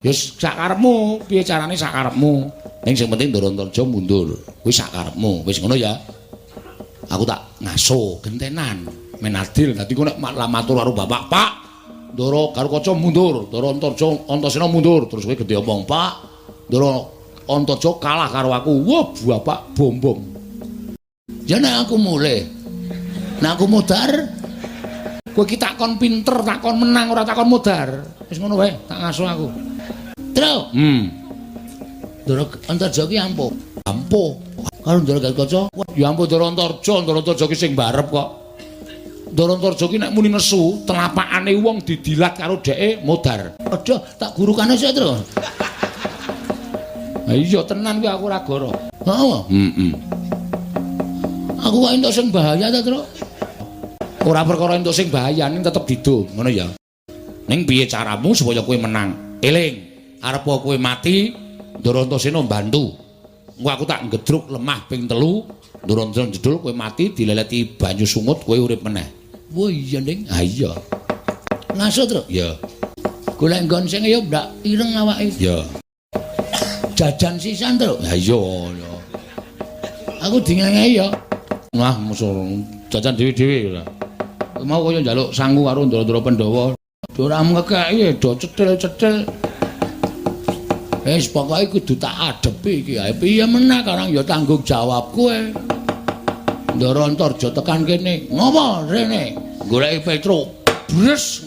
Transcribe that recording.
Ya sak karepmu, piye carane sak karepmu. Ning sing penting Ndara Antarja mundur. Kuwi sak karepmu. Wis ngono ya. Aku tak ngaso gentenan men adil. Dadi ku nek matur karo bapak, "Pak, Ndara Garukaca mundur, Ndara Antarja Antasena mundur." Terus kowe gedhe omong, "Pak, Ndara Antarja kalah karo aku." Wah, bapak bom-bom. Ya nek aku mulih. Nek aku modar, kowe iki takon pinter, takon menang ora takon modar. Wis ngono wae, tak ngaso aku. Tru. Ndara Antarja ki ampuh. Ampuh. Karo Ndara Garukaca, ya ampuh Ndara Antarja, Ndara Antarja ki sing barep kok. Ndara Antarja ki nek muni nesu, telapakane wong didilat karo dheke modar. Aduh, tak gurukane sik, Tru. Ha iya tenan kuwi aku ora goro. Heeh. Heeh. Aku kok entuk sing bahaya ta, Tru? Ora perkara entuk sing bahaya, ning tetep dido, ngono ya. Ning piye caramu supaya kowe menang? Eling, arep kowe mati, Ndara Antasena mbantu. Engko aku tak ngedruk lemah ping 3, Ndara Antasena jedul kowe mati dileleti banyu sungut kowe urip meneh. Wah iya, Ning. Ha iya. Ngaso, Tru? Ya. Golek nggon sing ya ndak ireng awake. Ya. Jajan sisan, Tru? Ha iya, ya. Aku dingehi ya. Wah, musuh jajan dhewe-dhewe ora. Mau kaya njaluk sangu karo ndara-ndara Pandhawa. Ora ngekeki do cetil-cetil. Wis pokoke kudu tak adepi iki. Ha piye meneh karang ya tanggung jawab kowe. Ndara Antarja tekan kene. Ngopo rene? Goleki Petruk. Bres